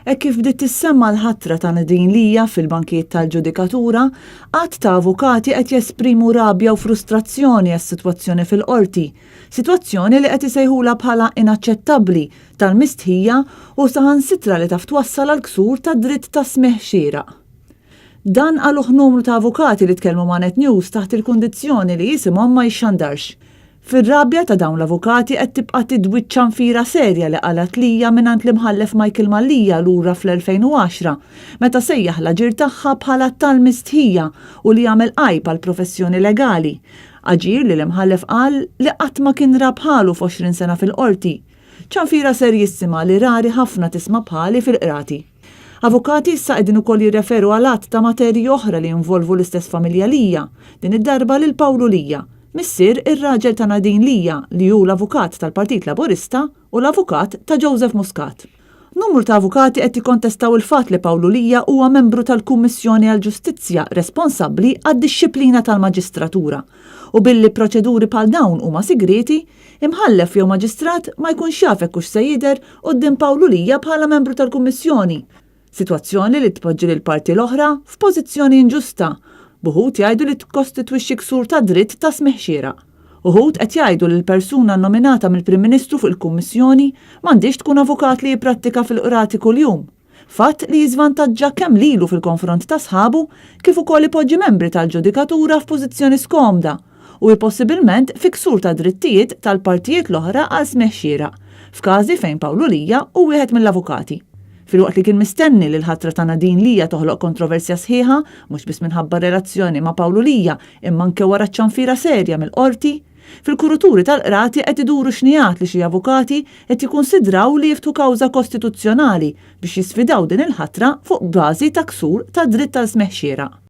Hekk kif bdiet tissemma l-ħatra ta' Nadine Lia fil-bankijiet tal-ġudikatura, għadd ta' avukati qed jesprimu rabja u frustrazzjoni għas-sitwazzjoni fil-Qorti, sitwazzjoni li qed isejħulha bħala inaċċettabbli, tal-mistħija u saħansitra li taf twassal għal ksur tad-dritt ta' smigħ xieraq. Dan qaluh numru ta' avukati li tkellmu ma' Net News taħt il-kundizzjoni li isimhom ma jixxandarx. Fir-rabja ta' dawn l-avukati qed tibqa' tidwi ċ-ċanfira serja li qalgħet Lia mingħand l-Imħallef Michael Mallia lura fl-2010, meta sejjaħ l-aġir tagħha bħala tal-mistħija u li jagħmel għajb għall-professjoni legali. Aġir li l-Imħallef qal li qatt ma kien ra bħalu f'20 sena fil-Qorti. Ċanfira serjissima li rari ħafna tisma' bħali fil-Qrati. Avukati issa qegħdin ukoll jirreferu għal għadd ta' materji oħra li jinvolvu l-istess familja Lia, din id-darba lil Pawlu Lia, missier ir-raġel ta' Nadine Lia li hu l-avukat tal-Partit Laburista u l-avukat ta' Joseph Muscat. Numru ta' avukati qed jikkontestaw il-fatt li Pawlu Lia huwa membru tal-Kummissjoni għall-Ġustizzja responsabbli għad-dixxiplina tal-maġistratura u billi proċeduri bħal dawn huma sigrieti, Imħallef jew maġistrat ma jkunx jaf hekk hux se jidher quddiem Pawlu Lia bħala membru tal-Kummissjoni, sitwazzjoni li tpoġġi lill-parti l-oħra f'pożizzjoni inġusta, b'uħud jgħidu li tikkostitwixxi ksur tad-dritt ta' smigħ xieraq. Uħud qed jgħidu li l-persuna nnominata mill-Prim Ministru fuq il-Kummissjoni m'għandhiex tkun avukat li jipprattika fil-qrati kuljum. Fatt li jiżvantaġġa kemm lilu fil-konfront ta' sħabu kif ukoll ipoġġi membri tal-ġudikatura f'pożizzjoni skomda u hi possibilment fi ksur tad-drittijiet tal-partijiet l-oħra għal smigħ xieraq, f'każi fejn Pawlu Lia hu wieħed mill-avukati. Filwaqt li kien mistenni li l-ħatra ta' Nadine Lia toħloq kontroversja sħiħa, mhux biss minħabba r-relazzjoni ma' Pawlu Lia imma anke wara ċ-ċanfira serja mill-Qorti, Fil-kuruturi tal-qrati qed iduru xnigħat li xi avukati qed jikkunsidraw li jiftħu kawża kostituzzjonali biex jisfidaw din il-ħatra fuq bażi ta' ksur tad-dritt għal smigħ xieraq.